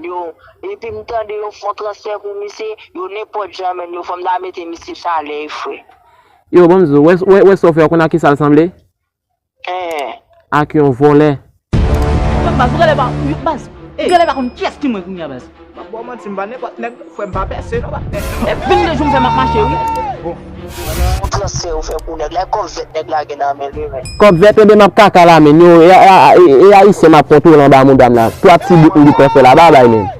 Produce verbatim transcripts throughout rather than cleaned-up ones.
Yo, epi m tande yo fè yon transfè pou misye, yo nenpòt jan, men yo fè m ta mete misye chalè, frè. Yo, ban m di w, wè, wè, wè sa w fè, w konn ak ki sa l sanble? Hein. Ak yon vòlè. Frè m, baz, ou genlè pa, baz, ou genlè pa konn kiyès ki mwen kounye a, baz. M ap ba w manti, m pa nenpòt nèg non, frè m, pa pèse non, patnè. E vennde jou m fè m ap mache, wi. Bon. Yon transfè ou fè pou nèg la, e kòb vèt nèg la gen nan men l, wi, men. Kòb vèt, ebyen, m ap kaka la, men. Yo, e, e, e, e ayisyen m ap kontwole anba mouda m la. Twa ti bout m gentan fè la, babay, men.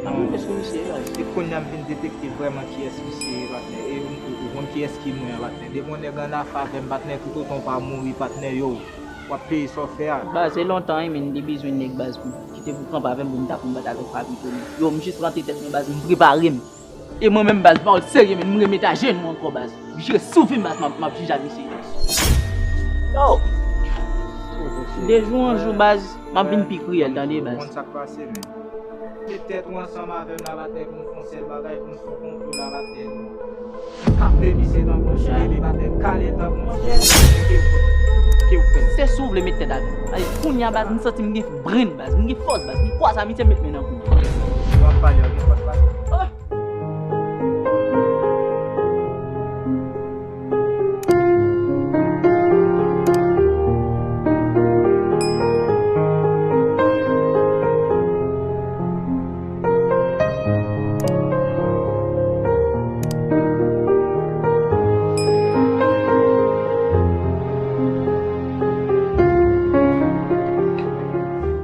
Nan men mesye misye, baz. Se kounye a m vin detekte vrèman kiyès misye ye, patnè. E ou, ou, ou konn kiyès ki mwen an, patnè. Depi yon nèg ann afè avè m, patnè, toutotan w pa mouri, patnè, yo, w ap peye sa w fè a. Baz, se lontan, wi, men, m te bezwen nèg, baz, pou kite pou kanpe avè m, pou m ta konbat avèk Papito, men. Yo, m jis rantre tèt mwen, baz, m prepare m. E mwen menm, baz, pawòl serye, men, m remete ajenou ankò, baz. Misye sou vi m, baz, m ap, m ap jije ak misye. Yo! De jou an jou, baz, m ap vin pi kriyèl, tande, baz. Konn sa k pase, men. Met tèt ou ansanm avè m la, patnè, pou n fè yon sèl bagay, pou n fè yon konplo la, patnè. M kape misye tankou yon chen, epi patnè, m kale l tankou yon chen. Ke, ke w fè? Se si w vle met tèt avè m. Kounye a, baz, m santi m gen brenn, baz, m gen fòs, baz, m kwaze a misye, m met men nan kou. Ou ap pale, ou gen fòs, patnè.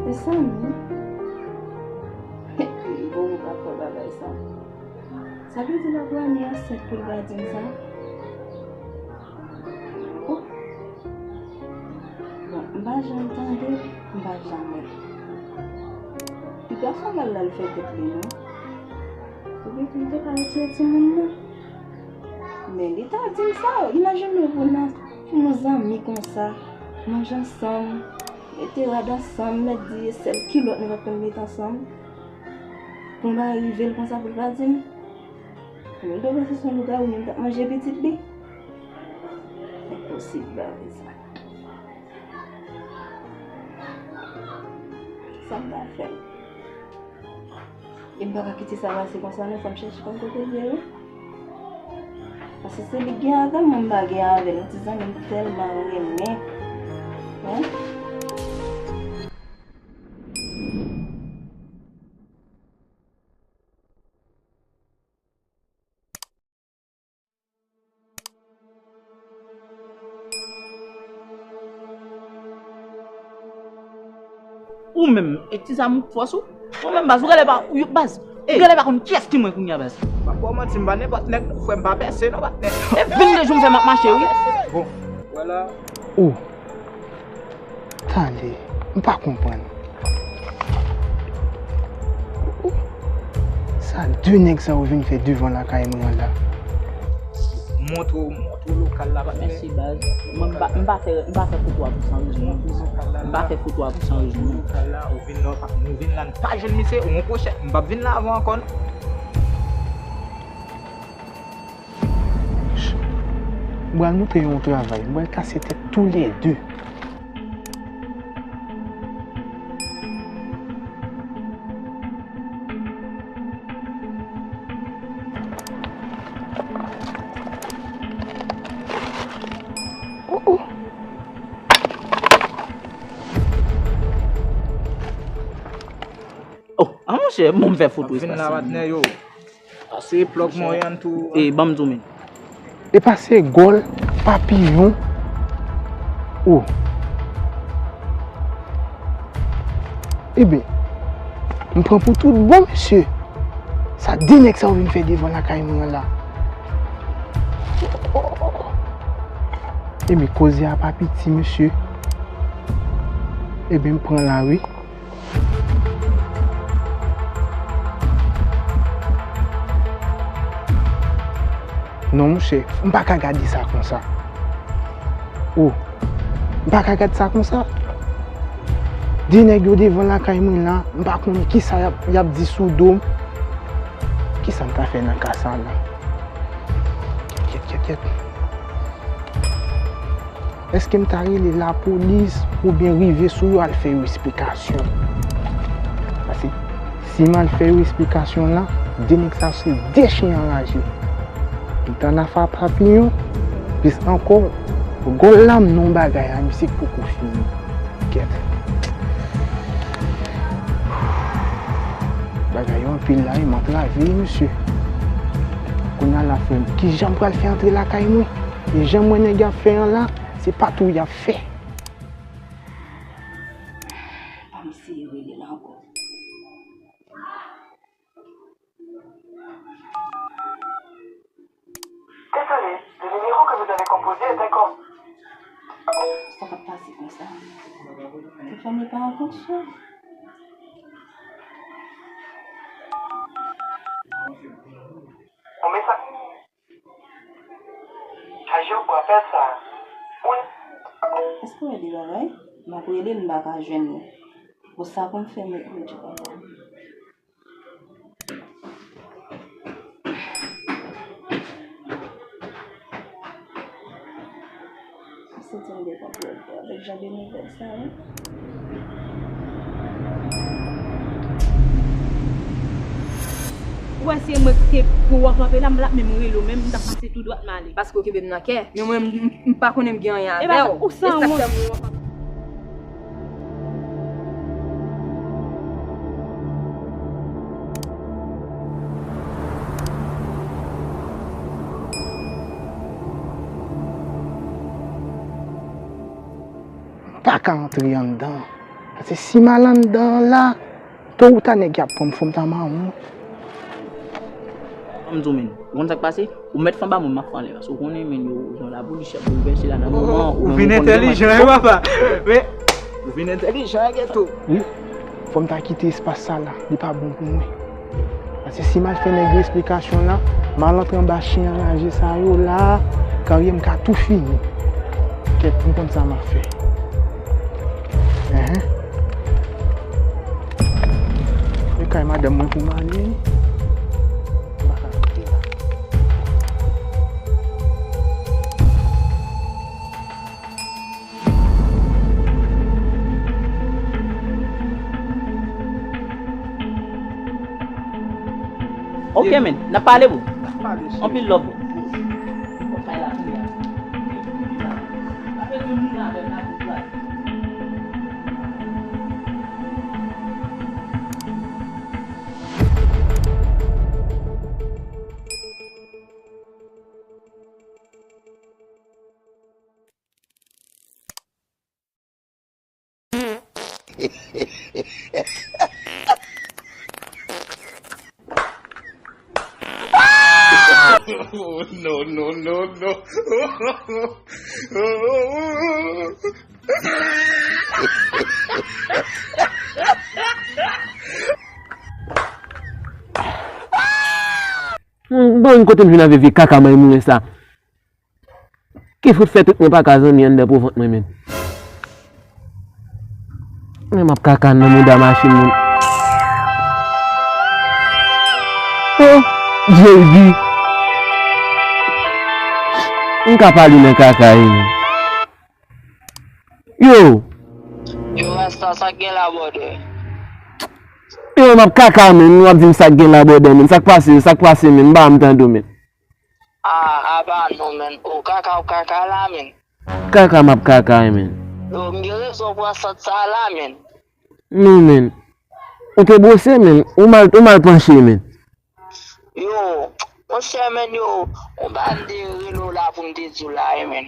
Mezanmi. Bon, m pa kwè bagay sa. Sa vle di l ap rale ansent pou l pa di m sa? Oh. Bon, m pa janm tande, m pa janm wè. Ti gason m al la, l fè tèt li non. Ou gen pou l te ka retire timoun nan. Men li ta di m sa, imajine w pou n, pou nou zanmi konsa, manje ansanm, mete rad ansanm, mèt di e sèl kilòt nou pa t konn mete ansanm. Pou m pa rive l konsa pou l pa di m. Mwen te panse se yon lougawou menm t ap manje pitit li. Enposib bagay sa. Sa m ta fè? E m pa ka kite sa pase konsa non, fò m chèche konn kote l ye wi. Paske se li k gen avè m, mwen m pa gen avè l. Yon ti zanmi m tèlman renmen. Hein? Ou menm, e ti zam ou k fòs ou? Ou menm baz, ou genlè pa, ou baz, ou genlè pa konn kiyès ki mwen kounye a baz. M ap ba w manti, m pa nenpòt nèg non, frè m pa pèse non, patnè. E vennde jou m fè m ap mache wi. Bon, vwala. Ou. Tande, m pa konprann. Sa de nèg sa yo vin fè devan lakay mwen an la? Montre w, montre w lokal la, patnè. Mèsi, baz. Mwen, m pa, m pa fè, m pa fè foutwa pou san rezon. Montre w lokal la. M pa fè foutwa pou san rezon. Lokal la, ou vin la, ou pa, nou vin la, n pa jwenn misye, ou yon pwochèt, m p ap vin la avè w ankò, non. M pral montre yo yon travay. M pral kase tèt toulède. Oh, oh. Oh, a monchè, bon, m fè foto espas la. Vin la, patnè, yo. Pase plòk mwen an tou. E, ban m zoumen. Epa se gòl, papiyon. Oh. Ebyen, m pran pou tout bon, mesye. Sa de nèg sa yo vin fè devan lakay mwen an la. Ebyen, koze a pa piti, mesye. Ebyen, m pran la, wi. Non, monchè, m pa ka gade sa konsa. O, m pa ka gade sa konsa. De nèg yo devan lakay mwen la, m pa konnen kisa y ap, y ap di sou do m. Kisa m ta fè nan ka sa la? Kèt, kèt, kèt. Èske m ta rele lapolis oubyen rive sou yo al fè yo esplikasyon? Paske si m al fè yo esplikasyon la, de nèg sa se de chen anraje. M tann afè papiyon, plis ankò, gòl la m nan yon bagay a misye k poko fini. Kèt. Bagay yo anpil la, wi, m antrave, wi, mesye. Kounye a la, frè m, kijan m pral fè antre lakay mwen? E jan m wè nèg y ap fè an la, se pa tou y ap fè. Pa m eseye rele l ankò. Désolé, le numéro que vous avez composé est inco- Sa k ap pase konsa? Telefòn mwen pa an fonksyon. Yon mesaj. Chaje w pou apèl sa. Wi. Èske w rele bagay? M ap rele l, m pa ka jwenn li. Bon, sa pou m fè mèkredi papa. Se tande konplot avèk jan de nouvèl sa yo. Ou wè se mwen ki te pou w kanpe la, m pa t ap menm rele w, menm m t ap pase tou dwat m ale. Paske w kenbe m nan kè. Men mwen, m, m, m pa konnen m gen anyen avè w. E pa sa, ou sanwont. E sa k fè m M pa ka antre anndan. Paske si m al anndan an la, to ou ta nèg y ap pran m, fò m ta mawon. Ban m di w, men, ou konn sa k pase? Ou mèt fè anba mwen, m ap fè anlè, paske ou konnen, men, yo, jan lapolis y ap boulvèse la nan moman, ou vin entèlijan, wi, papa. Men, ou vin entèlijan, wi, geto. Wi. Fò m ta kite espas sa la, li pa bon pou mwen. Paske si m al fè nèg yo esplikasyon la, m al antre anba chen anraje sa yo la, karyè m ka tou fini. Kèt, m konn sa m ap fè. Enhen. E kay madanm mwen pou m ale. M pa ka rete la. Ok, men, n ap pale, bro. N ap pale, cheri. Anpil love, bro. Oh, no, no, no, no. Bon, kote m jwenn avè vye kaka may moulen sa? Ki fout fè tout mwen pa ka zanmi anndan po vant mwen menm? Men m ap kaka nan mouda machin moun. Oh, J D. M ka pale nan kaka, wi, men. Yo. Yo, Rasta, sa k gen la, brother? Yo, m ap kaka, men. W ap di m sa k gen la, brother, men. Sa k pase, sa k pase, men. M pa janm tande w, men. Ah, apa non, men. O kaka, w kaka la, men. Kaka m ap kaka, men. Yo, m gen rezon pou ansant sa la, men. Non, men. Ou te bwose, men. Ou mal, ou mal panche, men. Yo, monchè, men, yo, yon bagay m te rele w la pou m te di w la, wi, men.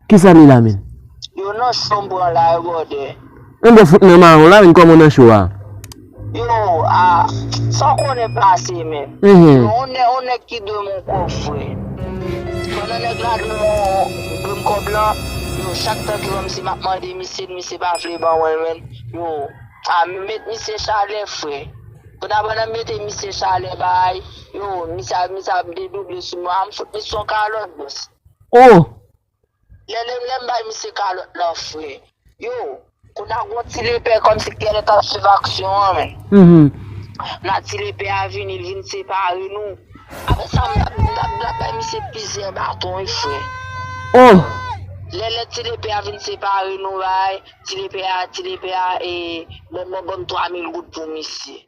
Kisa li la, men? Yo, nan cho m pran la, wi, brother. Enben, fout nan mawon la, men, kòman nan cho a? Yo, a, sa w konnen pase, men. Mhm. Yo, yon nèg, yon nèg ki dwe m yon kòb, frè. Pandan nèg la dwe m, dwe m kòb lan, yo, chak tan ki wè m, se m ap mande misye, misye pa vle ban mwen l, men. Yo, a, met misye chalè, frè. Pandan, pandan m mete misye chalè bay, yo, misye ap, misye ap dedouble sou mwen, a m fout misye yon kalòt, bòs. Oh! Lè, lè, lè m bay misye kalòt lan, frè. Yo, kounye a gon ti lepè kòmsi kèlè t ap swiv aksyon an, men. Mhm. Kounye a ti lepè a vini, l vin separe nou. Apre sa, m t ap, m t ap, m t ap bay misye plizyè baton, wi, frè. Oh! Lè, lè ti lepè a vin separe nou, bay, ti lepè a, ti lepè a, e, ban, ban, ban m twa mil goud pou misye.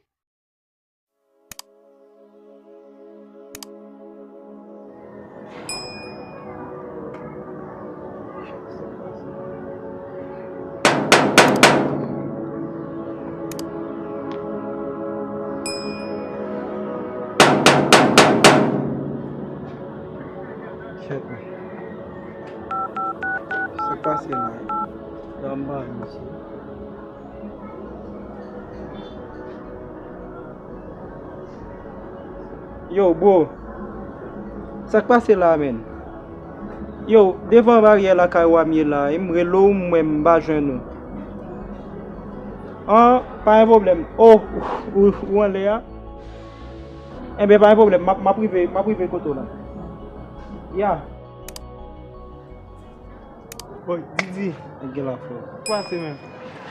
Kèt, men. Sa k pase la? Dam ba misye. Yo, bro. Sa k pase la, menn? Yo, devan baryè lakay w a m ye la, e m rele w, m wè m pa jwenn ou. An, pa gen pwoblèm. Oh, ou, ou anlè a? Enben, pa gen pwoblèm, m ap, m ap rive, m ap rive kote w la. Ya. Boy, Didi. Nèg gen la, frè. Pase, men.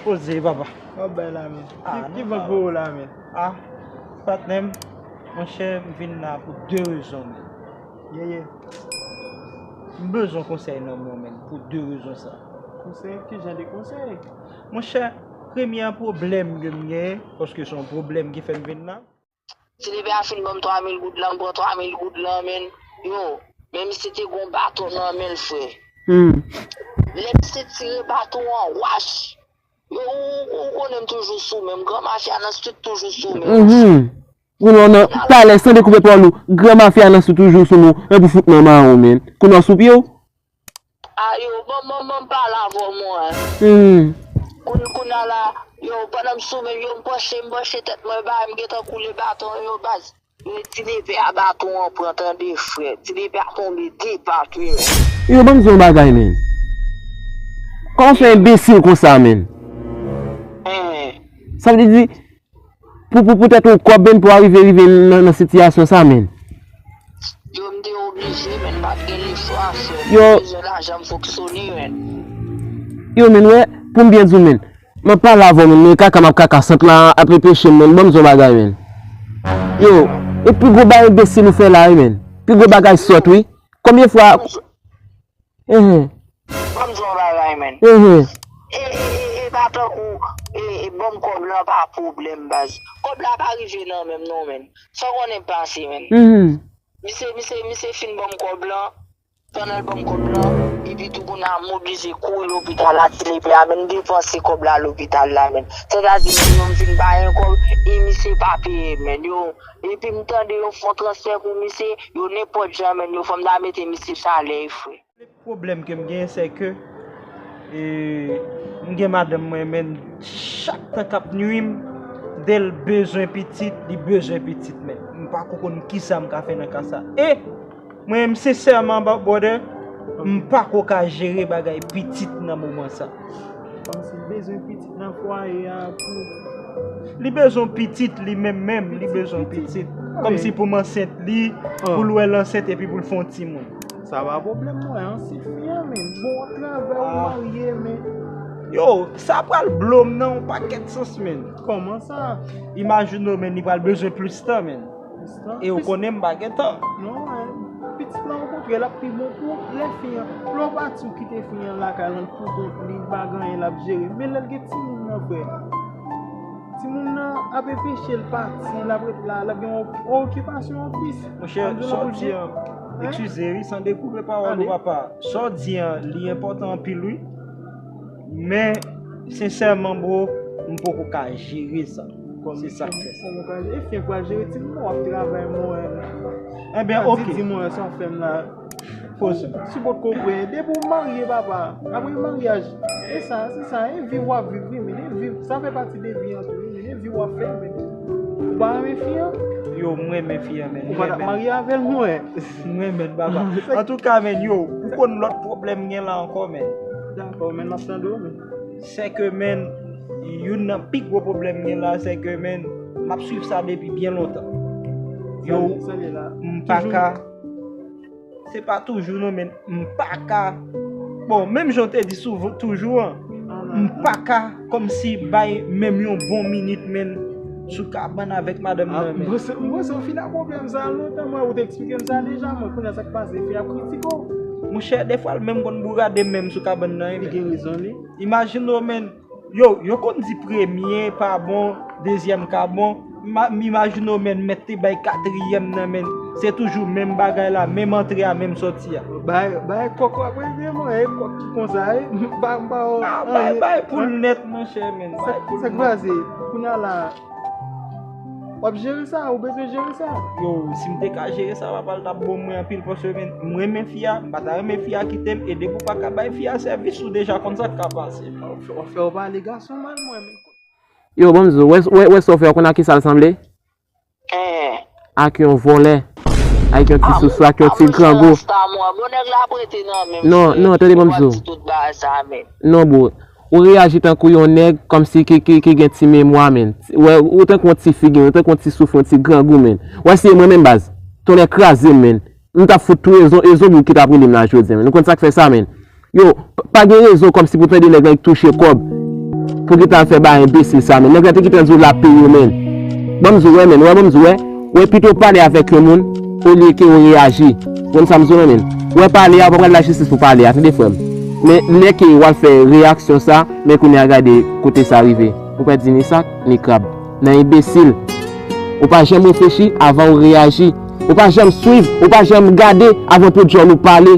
Poze, papa. W ap bay la, men. Ah, ki, non, ki vant voye w la, men? Ah, patnè m, monchè, m vin la pou de rezon, men. Yeah, yeah. M bezwen konsèy nan men w, men, pou de rezon sa. Konsèy? Ki jan de konsèy? Monchè, premye pwoblèm ke m genyen, paske se yon pwoblèm ki fè m vin la. Ti lepè a fin ban m twa mil goud lan, m pran twa mil goud lan, men. Yo, men misye te gon baton nan men l, frè. Hmm. Lè misye tire baton an, wach. Yo, ou, ou, ou konnen m toujou sou men m. Gran mafya nan street toujou sou men m. Mhm. Ou non, nan, talè, san dekoupe pawòl ou. Gran mafya nan street toujou sou men w. Epi w fout nan mawon, men. Kounye a w sou pye w? A yo, bon, bon, bon, m pale avè w, mwen. Hmm. Koun-, kounye a la, yo, pandan m sou men m, yo, m panche, m panche tèt mwen ba, m gentan koule baton, yo, baz. Men ti lepè a baton an pran, tande, frè. Ti lepè a tonbe de pat, wi, men. Yo, ban m di yon bagay, men. Kòman w fè enbesil konsa, men? Hein. Sa vle di, Pou, pou, poutèt yon kòb, men, pou w rive, rive nan, nan sitiyasyon sa, men. Yo, m te oblije, men, m pa t gen lechwa, frè. Yo. M bezwen lajan m fonksyone, men. Yo, men, wè, pou m byen di w, men. M ap pale avè w, men, men kaka m ap kaka sant la ap anpeche m, men. Ban m di w yon bagay, men. Yo, e pi gwo bagay enbesil ou fè la, wi, men. Pi gwo bagay sòt, wi. Konbyen fwa Enhen. Ban m di w yon bagay, men. Enhen. E, e, e, e pa tankou, e, e, ban m kòb lan pa pwoblèm, baz. Kòb la pa rive nan men m non, men. Sa w konnen pase, men. Mhm. Misye, misye, misye fin ban m kòb lan. Pandan l ban m kòb lan, epi tou kounye a m oblije kouri lopital la, ti lepè a, men, m depanse kòb la lopital la, men. Sètadi, men, yo, m fin pa gen kòb, e misye pa peye, men. Yo, epi m tande yo fè yon transfè pou misye, yo nenpòt jan, men, yo fè m ta mete misye chalè, frè. Pwoblèm ke m genyen, se ke, e, m gen madanm mwen, men chak tan k ap nui m, dè l bezwen pitit, li bezwen pitit, men m pa ko konn kisa m ka fè nan ka sa. E, mwen menm, sensèman, ba-, brother, m pa ko ka jere bagay pitit nan moman sa. Kòmsi l bezwen pitit nan fwaye a pou Li bezwen pitit, li menm menm, li bezwen pitit. Kòmsi pou m ansent li, pou l wè l ansent epi pou l fè yon timoun. Sa pa pwoblèm mwen an, se fi an, men. Bon, w ap travay, ou marye, men. Yo, sa pral blo m nan yon pakèt sans, men. Kòman sa? Imajine w, men, li pral bezwen plis tan, men. E ou konnen m pa gen tan. Non, men, pitit lan, okontrè, l ap pi bon pou lè fi an. Lè w pati, ou kite fi an lakay lan pou kont li, li pa gen anyen l ap jere. Men lè l gen timoun nan, frè, timoun nan ap anpeche l pati, l ap ret la, l ap gen yon okipasyon anplis. Monchè, sa w di an, eskize wi, san dekoupe pawòl ou, papa. Sa w di an, li enpòtan anpil, wi. Men, sensèman, bro, m poko ka jere sa. Se sa k fè sa. Kòman w ka jere? E fi an k pral jere timoun nan, w ap travay, mwen. Enben, oke. Di, di mwen, sa w fè m la. Poze. Si w potko prè, depi w marye, papa, apre maryaj, e sa, se sa, e viv w ap viv, wi, men e viv, sa fè pati de vi an tou, wi, men e viv w ap fè, men. Ou pa renmen fi an? Yo, m renmen fi an, men. Ou pa t ap marye avè l, mwen? M renmen l, papa. Antouka, men, yo, ou konn lòt pwoblèm m gen la ankò, men. Dakò, men, m ap tande w, men. Se ke, men, youn nan pi gwo pwoblèm m gen la, se ke, men, M ap swiv sa depi byen lontan. Yo, m pa ka. Se pa toujou non, men m pa ka. Bon, menm jan w te di souvan toujou an, m pa ka kòmsi bay menm yon bon minit, men sou kabann avèk madanm nan, men. M panse, m panse w fin ak pwoblèm sa a lontan, mwen, ou te eksplike m sa deja, mwen, kounye a sa k pase, fi ap kritike w. Monchè, defwa l menm konn bourade menm sou kabann nan, wi, men. Li gen rezon, li. Imajine w, men, yo, yo konn di premye pa bon, dezyèm ka bon. M a, m imajine w, men, mèt te bay katriyèm nan, men. Se toujou menm bagay la, menm antre a, menm sòti a. Bay, bay kòk w ap rete, mwen, e kòk ki konsa, e, m pa, m pa, ah, bay, bay pou l nèt, monchè, men. Bay pou l nèt. Sa k pase? Kounye a la, w ap jere sa, ou bezwen jere sa. Yo, si m te ka jere sa, papa, l t ap bon mwen anpil, paske, men, m renmen fi a, m pa ta renmen fi a kite m, e depi w pa ka bay fi a sèvis, ou deja konn sa k ka pase. W ap fè, w ap fè w pale gason mal, mwen, men. Yo, ban m di w, wè, wè, wè sa w fè, ou konn ak kisa l sanble? Ak yon vòlè, ak yon ti sousou, ak yon ti grangou. Non, non, tande ban m di w. Non, bro. Ou reyaji tankou yon nèg kòmsi ki, ki, ki gen ti memwa, men. Wè, ou tankou yon ti figi, ou tankou yon ti soufou, yon ti grangou, men. Wè, si e mwen menm, baz. Tonnè kraze m, men. M t ap fout touye zon-, e zonbi ki t ap rele m la jodi a, men. Ou konn sa k fè sa, men? Yo, p-, pa gen rezon kòmsi pou tande nèg la ki touche kòb pou ki t al fè bagay enbesil sa, men. Nèg la te gentan di w l ap peye w, men. Ban m di w, wè, men, wè, ban m di w, wè, wè, pito w pale avèk yon moun olye ke w reyaji. Ou konn sa m di w la, men? Wè, pale a, ou pa pral lajistis pou pale a, tande, frè m. Men lè ke w al fè reyaksyon sa, men kounye a gade kote sa rive. Ou pèdi ni sak, ni krab. Nan enbesil. Ou pa janm reflechi avan ou reyaji. Ou pa janm swiv, ou pa janm gade avan pou djòl ou pale.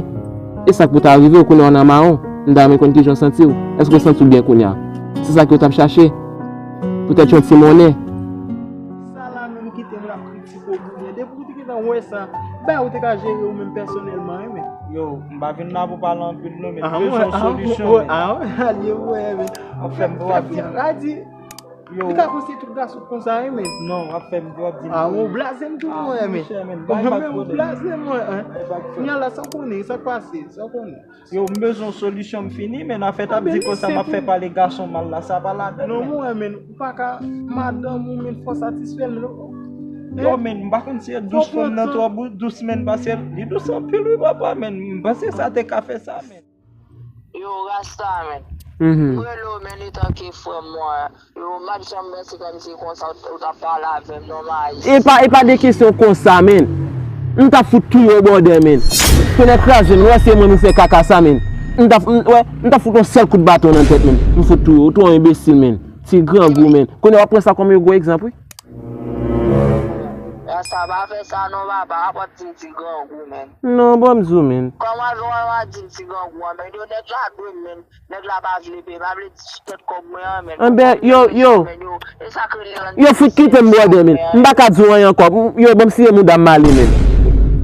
E sa k pou ta rive w kounye a w nan mawon. M ta renmen konn kijan w santi w. Èske w santi w byen kounye a? Se sa ke w t ap chache? Poutèt yon ti monnen? Sa la menm kite m ap kritike w pou mwen. Depi w te gentan wè sa, bay ou te ka jere ou menm pèsonèlman, wi, men. Yo, m pa vin la pou pale anpil non, men m bezwen yon solisyon, men. Ah, wi, alye, wi, men. W ap fè m, w ap di m. Yo. Li ka konseye tout gason konsa, wi, men. Non, w ap fè m, w ap di m. Ah, ou blaze m tou, mwen, men. Monchè, men, bay pa de pwoblèm. Ou blaze m, mwen, en. Bay pa de pwoblèm. Kounye a la, sa w konnen, sa k pase, sa w konnen. Yo, m bezwen yon solisyon, m fini, men afè t ap di konsa m ap fè pale gason mal la, sa pa ladan, men. Non, mwen, men, ou pa ka, madanm ou, men, fò satisfè l, men. Yo, men, m pa konn si e dous fanm nan twò dous, men, paske li dous anpil, wi, papa, men, m panse sa te ka fè sa, men. Yo, Rasta, men. M rele w, men, etanke frè m, mwen. Yo, m ap janm panse kòmsi konsa ou t ap pale avè m non, Mayis. E pa, e pa de kesyon konsa, men. M t ap fout touye w bòdè, men. Tonnè kraze m, wè se mwen ou fè kaka sa, men. M t ap, m, wè, m t ap fout yon sèl kout baton nan tèt, men. M fout touye w, ou twò enbesil, men. Ti grangou, men. Kounye a w ap pran sa kòm yon gwo egzanp, wi. Rasta, pa fè sa non, papa, w ap di m ti grangou, men. Non, ban m di w, men. Kòman w ap di m ti grangou an, men? Yo, nèg la dwe m, men. Nèg la pa vle peye, pa vle di sou tèt kòb mwen an, men. Anben, yo, yo. E sa k rele rann. Yo fout kite m bwè dè, men. M pa ka di w anyen ankò. M, yo, ban m siye mouda m ale, men.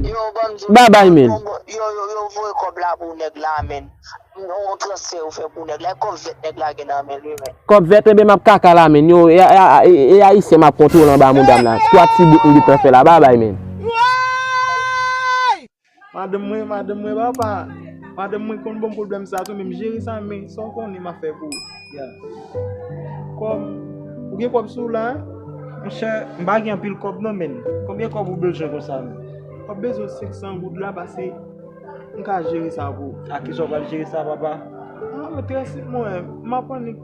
Yo, ban m di w. Babay, men. Yo, yo, yo voye kòb la pou nèg la, men. Yon transfè yo fè pou nèg la. E kòb vèt nèg la gen nan men l, wi, men. Kòb vèt, enben, m ap kaka la, men. Yo, e, e, e, e ayisyen m ap kontwole anba mouda m la. Twa ti bout m gentan fè la, babay, men. Madanm mwen, madanm mwen, papa. Madanm mwen konn ban m pwoblèm sa tou, men m jere sa, men sa w konnen m ap fè pou ou. Kòb, ou gen kòb sou ou la, en? Monchè, m pa gen anpil kòb non, men. Konbyen kòb ou bezwen konsa, men? W ap bezwen senk san goud la, paske m ka jere sa pou ou. A kisa w pral jere sa, papa? Ah, men trè senp, mwen, m ap annik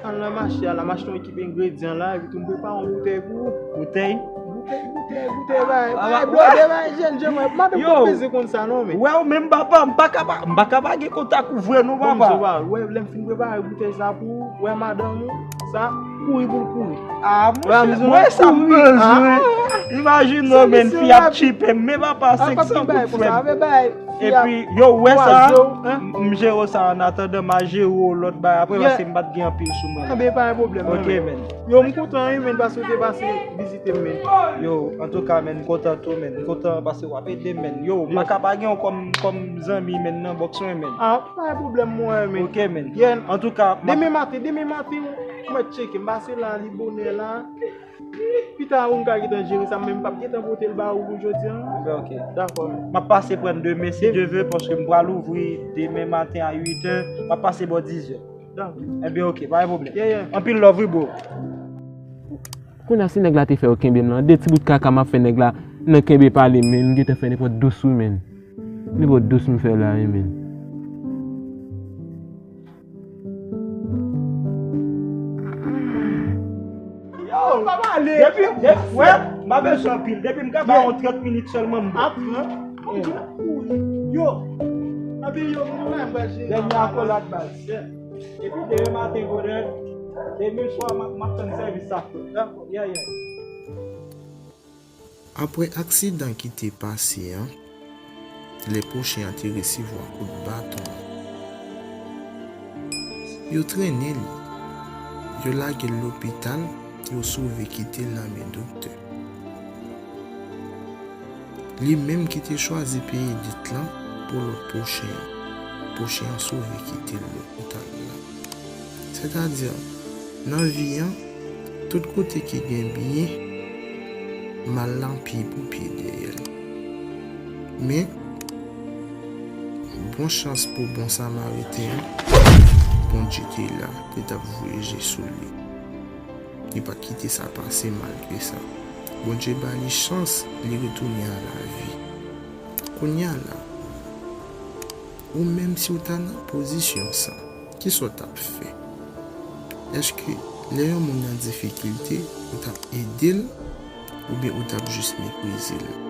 al nan mache a, la m achte yon ekip engredyan la, epi tou m prepare yon boutèy pou ou. Boutèy? Boutèy, boutèy, boutèy, bay, bay bwè, bay jèn, jèn, mwen, madanm pa bezwen konn sa non, men. Wè, ou menm, papa, m pa ka pa, m pa ka pa gen kontak ou vre non, papa. Bon, m sou pa, wè, lè m fin prepare boutèy sa pou ou, wè madanm ou, sa, kouri pou l kouri. Ah, monchè, mwen sa m bezwen. Imajine w, men, fi ap tchipe m, men papa, senk san goud, frè m. Epi, yo, ou wè sa, m, m jere w sa annatandan, m a jere w lòt bagay apre, paske m pa t gen anpil sou mwen. Anben, pa gen pwoblèm, men. Ok, men. Yo, m kontan, wi, men, paske w te pase vizite m, men. Yo, antouka, men, m kontan tou, men. M kontan paske w ap ede m, men. Yo, m pa ka pa gen w kòm, kòm zanmi, men, nan bòks mwen, men. Ah, pa gen pwoblèm, mwen, men. Ok, men. Antouka, demen maten, demen maten, ou mèt tcheke m. Pase la, li bonè la. Pita ou m ka gentan jere sa, men m p ap gentan pote l ba ou pou jodi a. Enben, ok. Dakò. M ap pase pran demen, si Dye vle, paske m pral ouvri demen maten a uit è. M ap pase bò diz è. Dakò. Enben, ok, pa gen pwoblèm. Yeah, yeah. Anpil love, wi, bro. Kounye a, si nèg la te fè yo kenbe m lan, de ti bout kaka m ap fè nèg la nan kenbe pale m, men m gentan fè nenpòt dous wi, men. Nenpòt dous m fè la wi, men. Yo, pa pale. Depi, depi, wè, m pa bezwen anpil. Depi m ka ba yon trant minit sèlman, m bon. Ap pran. Yo, api yo, mwen menm, baz. Dènye akolad, baz. Epi demen maten, brother, demen swa, m ap, m ap tann sèvis sa, frè. Dakò. Yeah, yeah. Apre aksidan ki te pase an, lè pwochen an te resevwa kout baton an, yo trennen li, yo lage l lopital, yo sove kite l nan men doktè. Li menm ki te chwazi peye det lan pou lòt pwochen an, pwochen an sove kite l lopital la. Sètadi, nan vi an, tout kote ki gen byen, mal lan pye pou pye dèyè l. Men, bon chans pou bon Samariten an, Bondye te la, li t ap voye je sou li. Li pa t kite sa pase malgre sa. Bondye ba li chans, li retounen a lavi. Kounye a la, ou menm si w ta nan pozisyon sa, kisa w t ap fè? Èske lè yon moun nan difikilte, ou t ap ede l oubyen ou t ap jis meprize l?